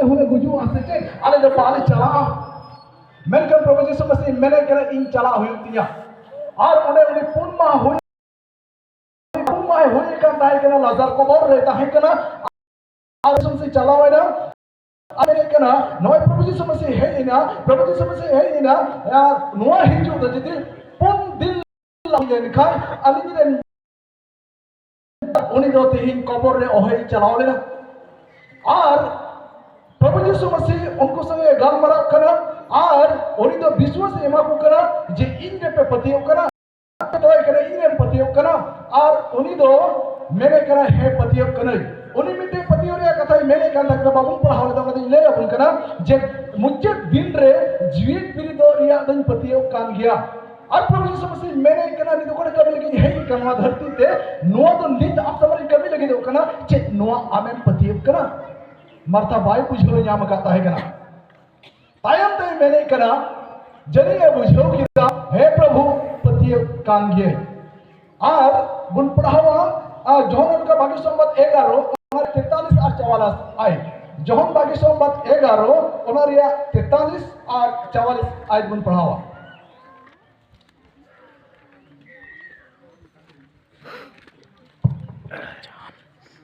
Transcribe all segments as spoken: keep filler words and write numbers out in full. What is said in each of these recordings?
ᱦᱩᱭ ᱜᱩᱡᱩᱜᱼᱟ ᱥᱮ ᱪᱮᱫ, ᱟᱞᱮ ᱫᱚ ᱵᱟᱞᱮ ᱪᱟᱞᱟᱜᱼᱟ᱾ ᱢᱮᱱᱠᱷᱟᱱ ᱯᱨᱚᱵᱷᱩ ᱡᱤᱥᱩ ᱢᱟᱥᱤ ᱢᱮᱱᱮᱫ ᱠᱟᱱᱟ, ᱤᱧ ᱪᱟᱞᱟᱜ ᱦᱩᱭᱩᱜ ᱛᱤᱧᱟ᱾ ᱟᱨ ᱚᱸᱰᱮ ᱩᱱᱤ ᱯᱩᱱ ᱢᱟᱦᱟ ᱦᱩᱭ, ᱯᱩᱱ ᱢᱟᱦᱟ ᱦᱩᱭ ᱟᱠᱟᱱ ᱛᱟᱦᱮᱸ ᱠᱟᱱᱟ, ᱞᱟᱡᱟᱨ ᱠᱚᱵᱚᱨ ᱨᱮ ᱛᱟᱦᱮᱸ ᱠᱟᱱᱟ᱾ ᱟᱨ ᱡᱤᱥᱩ ᱢᱟᱥᱤ ᱪᱟᱞᱟᱣ ᱮᱱᱟ᱾ ᱟᱨ ᱢᱮᱱᱮᱫ ᱠᱟᱱᱟ, ᱱᱚᱜᱼᱚᱭ ᱯᱨᱚᱵᱷᱩ ᱡᱤᱥᱩ ᱢᱟᱥᱤ ᱦᱮᱡ ᱮᱱᱟ, ᱯᱨᱚᱵᱷᱩ ᱡᱤᱥᱩ ᱢᱟᱥᱤ ᱦᱮᱡ ᱮᱱᱟ᱾ ᱟᱨ ᱱᱚᱣᱟ ᱦᱤᱡᱩᱜ ᱫᱚ ᱡᱩᱫᱤ ᱯᱩᱱ ᱫᱤᱱ ᱞᱮᱱᱠᱷᱟᱱ ᱟᱹᱞᱤᱧ ᱨᱮᱱ, ᱩᱱᱤ ᱫᱚ ᱛᱮᱦᱮᱧ ᱠᱚᱵᱚᱨ ᱨᱮ ᱚᱦᱚᱭ ᱪᱟᱞᱟᱣ ᱞᱮᱱᱟ᱾ ᱟᱨ ᱯᱨᱚᱵᱷᱩ ᱡᱤᱥᱩ ᱢᱟᱥᱤ ᱩᱱᱠᱩ ᱥᱚᱸᱜᱮ ᱜᱟᱞᱢᱟᱨᱟᱣ ᱠᱟᱱᱟ᱾ ᱟᱨ ᱩᱱᱤ ᱫᱚ ᱵᱤᱥᱣᱟᱥ ᱮ ᱮᱢᱟ ᱠᱚ ᱠᱟᱱᱟ ᱡᱮ ᱤᱧ ᱨᱮᱯᱮ ᱯᱟᱹᱛᱭᱟᱹᱣ ᱠᱟᱱᱟ, ᱢᱮᱛᱟᱭ ᱠᱟᱱᱟ, ᱤᱧ ᱨᱮᱢ ᱯᱟᱹᱛᱭᱟᱹᱣ ᱠᱟᱱᱟ᱾ ᱟᱨ ᱩᱱᱤ ᱫᱚ ᱢᱮᱱᱮᱫ ᱠᱟᱱᱟ, ᱦᱮᱸ, ᱯᱟᱹᱛᱭᱟᱹᱣ ᱠᱟᱹᱱᱟᱹᱧ᱾ ᱩᱱᱤ ᱢᱤᱫᱴᱮᱱ ᱯᱟᱹᱛᱭᱟᱹᱣ ᱨᱮᱭᱟᱜ ᱠᱟᱛᱷᱟᱭ ᱢᱮᱱᱮᱫ ᱠᱟᱱ ᱛᱟᱦᱮᱸ ᱠᱟᱱᱟ, ᱵᱟᱵᱚᱱ ᱯᱟᱲᱦᱟᱣ ᱞᱮᱫᱟ, ᱚᱱᱟ ᱫᱚᱧ ᱞᱟᱹᱭ ᱟᱵᱚᱱ ᱠᱟᱱᱟ ᱡᱮ ᱢᱩᱪᱟᱹᱫ ᱫᱤᱱ ᱨᱮ ᱡᱤᱣᱮᱫ ᱵᱤᱨᱤᱫᱚᱜ ᱨᱮᱭᱟᱜ ᱫᱚᱧ ᱯᱟᱹᱛᱭᱟᱹᱣ ᱠᱟᱱ ᱜᱮᱭᱟ᱾ ᱟᱨ ᱯᱨᱚᱵᱷᱩ ᱡᱤᱥᱩ ᱢᱟᱥᱤ ᱢᱮᱱᱮᱫ ᱠᱟᱱᱟ, ᱱᱤᱛ ᱚᱠᱟᱨᱮ ᱠᱟᱹᱢᱤ ᱞᱟᱹᱜᱤᱫ ᱤᱧ ᱦᱮᱡ ᱟᱠᱟᱱᱟ ᱱᱚᱣᱟ ᱫᱷᱟᱹᱨᱛᱤ ᱛᱮ, ᱱᱚᱣᱟ ᱫᱚ ᱱᱤᱛ ᱟᱢ ᱥᱟᱢᱟᱝ ᱨᱤᱧ ᱠᱟᱹᱢᱤ ᱞᱟᱹᱜᱤᱫᱚᱜ ᱠᱟᱱᱟ, ᱪᱮᱫ ᱱᱚᱣᱟ ᱟᱢᱮᱢ ᱯᱟᱹᱛᱭᱟᱹᱣ ᱠᱟᱱᱟ? ᱢᱟᱨᱛᱷᱟ ᱵᱟᱭ ᱵᱩᱡᱷᱟᱹᱣ ᱧᱟᱢ ᱟᱠᱟᱫ ᱛᱟᱦᱮᱸ ᱠᱟᱱᱟ᱾ ᱛᱟᱭᱚᱢ ᱛᱮᱭ ᱢᱮᱱᱮᱫ ᱠᱟᱱᱟ, ᱡᱟᱹᱱᱤᱡ ᱮ ᱵᱩᱡᱷᱟᱹᱣ ᱠᱮᱫᱟ, ᱦᱮᱸ ᱯᱨᱚᱵᱷᱩ, ᱯᱟᱹᱛᱭᱟᱹᱣ ᱠᱟᱱ ᱜᱤᱭᱟᱹᱧ᱾ ᱟᱨ ᱵᱚᱱ ᱯᱟᱲᱦᱟᱣᱟ, ᱟᱨ ᱡᱚᱦᱚᱱ ᱚᱱᱠᱟ ᱵᱷᱟᱜᱤ ᱥᱚᱢᱵᱟᱫ ᱮᱜᱟᱨᱚ, ᱚᱱᱟ ᱛᱮᱛᱟᱞᱤᱥ ᱟᱨ ᱪᱟᱣᱟᱞᱤᱥ ᱟᱭ᱾ ᱡᱚᱦᱚᱱ ᱵᱷᱟᱜᱤ ᱥᱚᱢᱵᱟᱫ ᱮᱜᱟᱨᱚ, ᱚᱱᱟ ᱨᱮᱭᱟᱜ ᱛᱮᱛᱟᱞᱤᱥ ᱟᱨ ᱪᱟᱣᱟᱞᱤᱥ ᱟᱭ ᱵᱚᱱ ᱯᱟᱲᱦᱟᱣᱟ᱾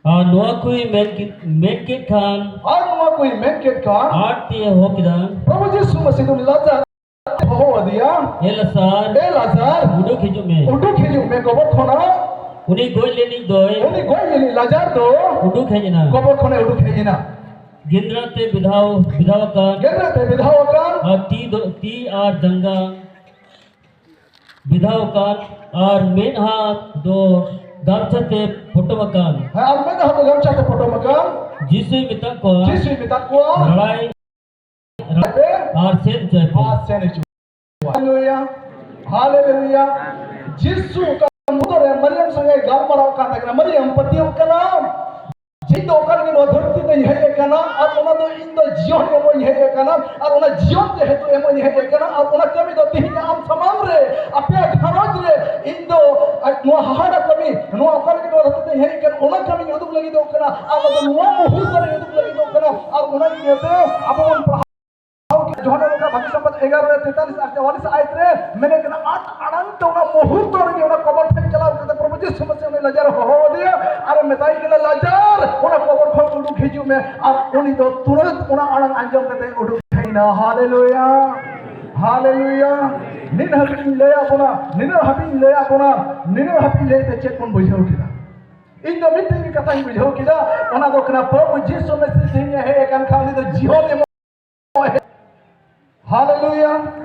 ᱟᱨ ᱱᱚᱣᱟ ᱠᱚᱭ ᱢᱮᱱ ᱠᱮᱫ, ᱢᱮᱱ ᱠᱮᱫ ᱠᱷᱟᱱ ᱟᱨ ᱱᱚᱣᱟ ᱠᱚᱭ ᱢᱮᱱ ᱠᱮᱫ ᱠᱷᱟᱱ ᱟᱨ ᱛᱤ ᱦᱚᱦᱚ ᱠᱮᱫᱟ, ᱯᱨᱚᱵᱷᱩ ᱡᱤᱥᱩ ᱢᱟᱥᱤ ᱫᱚ ᱞᱟᱡᱟᱨ ᱦᱚᱦᱚ ᱟᱫᱮᱭᱟ, ᱮ ᱞᱟᱥᱟᱨ, ᱮ ᱞᱟᱡᱟᱨ, ᱩᱰᱩᱠ ᱦᱤᱡᱩᱜ ᱢᱮ, ᱩᱰᱩᱠ ᱦᱤᱡᱩᱜ ᱢᱮ ᱠᱚᱵᱚᱨ ᱠᱷᱚᱱᱟᱜ᱾ ᱩᱱᱤ ᱜᱚᱡ ᱞᱮᱱᱤᱡ ᱫᱚᱭ ᱩᱱᱤ ᱜᱚᱡ ᱞᱮᱱᱤᱡ ᱞᱟᱡᱟᱨ ᱫᱚ ᱩᱰᱩᱠ ᱦᱮᱡ ᱮᱱᱟ᱾ ᱠᱚᱵᱚᱨ ᱠᱷᱚᱱᱮ ᱩᱰᱩᱠ ᱦᱮᱡ ᱮᱱᱟ᱾ ᱜᱮᱸᱫᱽᱨᱟ ᱛᱮ ᱵᱮᱫᱷᱟᱣ, ᱵᱮᱫᱷᱟᱣ ᱟᱠᱟᱱ᱾ ᱜᱮᱸᱫᱽᱨᱟ ᱛᱮ ᱵᱮᱫᱷᱟᱣ ᱟᱠᱟᱱ᱾ ᱟᱨ ᱛᱤ ᱫᱚ, ᱛᱤ ᱟᱨ ᱡᱟᱸᱜᱟ ᱵᱮᱫᱷᱟᱣ ᱟᱠᱟᱱ ᱟᱨ ᱢᱮᱫᱦᱟ ᱫᱚ ᱜᱟᱢᱪᱷᱟ ᱛᱮ ᱯᱚᱴᱚᱢ ᱟᱠᱟᱱ᱾ ᱦᱮᱸ, ᱟᱨ ᱢᱮᱫᱦᱟ ᱫᱚ ᱜᱟᱢᱪᱷᱟ ᱛᱮ ᱯᱚᱴᱚᱢ ᱟᱠᱟᱱ᱾ ᱡᱤᱥᱩᱭ ᱢᱮᱛᱟᱜ ᱠᱚᱣᱟ, ᱡᱤᱥᱩᱭ ᱢᱮᱛᱟᱜ ᱠᱚᱣᱟ, ᱨᱟᱲᱟᱭ, ᱨᱟᱲᱟᱭ ᱯᱮ ᱟᱨ ᱥᱮᱱ ᱦᱚᱪᱚᱭ ᱯᱮ᱾ ᱟᱨ ᱥᱮᱱ ᱦᱚᱪᱚ᱾ ᱦᱟᱞᱮᱞᱩᱭᱟ, ᱦᱟᱞᱮᱞᱩᱭᱟ᱾ ᱡᱤᱥᱩ ᱚᱠᱟ ᱢᱩᱫᱽ ᱨᱮ ᱢᱟᱨᱤᱭᱟᱢ ᱥᱚᱸᱜᱮ ᱜᱟᱞᱢᱟᱨᱟᱣ ᱠᱟᱱ ᱛᱟᱦᱮᱸ ᱠᱟᱱᱟ, ᱢᱟᱨᱤᱭᱟᱢ, ᱯᱟᱹᱛᱭᱟᱹᱣ ᱠᱟᱱᱟᱢ? ᱤᱧ ᱫᱚ ᱚᱠᱟ ᱞᱟᱹᱜᱤᱫ ᱱᱚᱣᱟ ᱫᱷᱟᱹᱨᱛᱤ ᱛᱮᱧ ᱦᱮᱡ ᱟᱠᱟᱱᱟ, ᱟᱨ ᱚᱱᱟ ᱫᱚ ᱤᱧ ᱫᱚ ᱡᱤᱭᱚᱱ ᱮᱢᱚᱜ ᱤᱧ ᱦᱮᱡ ᱟᱠᱟᱱᱟ, ᱟᱨ ᱚᱱᱟ ᱡᱤᱭᱚᱱ ᱡᱮᱦᱮᱛᱩ ᱮᱢᱚᱜ ᱤᱧ ᱦᱮᱡ ᱟᱠᱟᱱᱟ, ᱟᱨ ᱚᱱᱟ ᱠᱟᱹᱢᱤ ᱫᱚ ᱛᱮᱦᱮᱧ ᱟᱢ ᱥᱟᱢᱟᱝ ᱨᱮ, ᱟᱯᱮᱭᱟᱜ ᱜᱷᱟᱨᱚᱸᱡᱽ ᱨᱮ, ᱤᱧ ᱫᱚ ᱱᱚᱣᱟ ᱦᱟᱦᱟᱲᱟ ᱠᱟᱹᱢᱤ, ᱱᱚᱣᱟ ᱚᱠᱟ ᱞᱟᱹᱜᱤᱫ ᱱᱚᱣᱟ ᱫᱷᱟᱹᱨᱛᱤ ᱛᱮᱧ ᱦᱮᱡ ᱟᱠᱟᱱᱟ, ᱚᱱᱟ ᱠᱟᱹᱢᱤᱧ ᱩᱫᱩᱜ ᱞᱟᱹᱜᱤᱫᱚᱜ ᱠᱟᱱᱟ, ᱟᱨ ᱚᱱᱟ ᱫᱚ ᱱᱚᱣᱟ ᱢᱩᱦᱩᱨᱛᱚ ᱨᱮᱧ ᱩᱫᱩᱜ ᱞᱟᱹᱜᱤᱫᱚᱜ ᱠᱟᱱᱟ, ᱟᱨ ᱚᱱᱟ ᱤᱭᱟᱹᱛᱮ ᱟᱵᱚ ᱵᱚᱱ ᱯᱟᱲᱦᱟᱣ ᱠᱮᱫᱟ, ᱡᱚᱦᱟᱱ ᱚᱞ ᱠᱟᱜ ᱵᱷᱟᱹᱜᱤ ᱥᱚᱢᱵᱟᱫ ᱮᱜᱟᱨᱚ ᱨᱮ ᱛᱮᱛᱟᱞᱤᱥ ᱟᱨ ᱪᱩᱣᱟᱞᱤᱥ ᱟᱭᱟᱛ ᱨᱮ ᱢᱮᱱᱮᱫ ᱠᱟᱱᱟ, ᱟᱡ ᱟᱲᱟᱝ ᱛᱮ ᱚᱱᱟ ᱢᱩᱦᱩᱨᱛᱚ ᱨᱮᱜᱮ ᱚᱱᱟ ᱠᱚᱵᱚᱨ ᱴᱷᱮᱱ ᱪᱟᱞᱟᱣ ᱠᱟᱛᱮ ᱯᱨᱚᱵᱷᱩ ᱡᱤᱥᱩ ᱢᱟᱹᱥᱤ ᱩᱱᱤ ᱞᱟᱡᱟᱨ ᱦᱚᱦᱚ ᱟᱫᱮᱭᱟ ᱟᱨ ᱮ ᱢᱮᱛᱟᱭ ᱠᱟᱱᱟ, "ᱞᱟᱡᱟᱨ, ᱚᱱᱟ ᱠᱚᱵᱚᱨ ᱠᱷᱚᱱ ᱩᱰᱩᱠ ᱦᱤᱡᱩᱜ ᱢᱮ᱾" ᱟᱨ ᱩᱱᱤ ᱫᱚ ᱛᱩᱨᱟᱹᱛ ᱚᱱᱟ ᱟᱲᱟᱝ ᱟᱸᱡᱚᱢ ᱠᱟᱛᱮ ᱩᱰᱩᱠ ᱦᱮᱡ ᱮᱱᱟ᱾ ᱦᱟᱞᱮᱞᱩᱭᱟ, ᱦᱟᱞᱮᱞᱩᱭᱟ᱾ ᱱᱤᱱᱟᱹᱜ ᱦᱟᱹᱵᱤᱡ ᱤᱧ ᱞᱟᱹᱭᱟᱫ ᱵᱚᱱᱟ, ᱱᱤᱱᱟᱹᱜ ᱦᱟᱹᱵᱤᱡ ᱤᱧ ᱞᱟᱹᱭᱟᱫ ᱵᱚᱱᱟ, ᱱᱤᱱᱟᱹᱜ ᱦᱟᱹᱵᱤᱡ ᱞᱟᱹᱭ ᱛᱮ ᱪᱮᱫ ᱵᱚᱱ ᱵᱩᱡᱷᱟᱹᱣ ᱠᱮᱫᱟ? ᱤᱧ ᱫᱚ ᱢᱤᱫᱴᱮᱱ ᱜᱮ ᱠᱟᱛᱷᱟᱧ ᱵᱩᱡᱷᱟᱹᱣ ᱠᱮᱫᱟ, ᱚᱱᱟ ᱫᱚ ᱠᱟᱱᱟ, ᱯᱨᱚᱵᱷᱩ ᱡᱤᱥᱩ ᱢᱟᱹᱥᱤ ᱛᱮᱦᱮᱧ ᱮ ᱦᱮᱡ ᱟᱠᱟᱱ ᱠᱷᱟᱱ ᱩᱱᱤ ᱫᱚ ᱡᱤᱦᱚᱱ ᱮᱢᱚᱜ᱾ ᱦᱟᱞᱮᱞᱩᱭᱟ᱾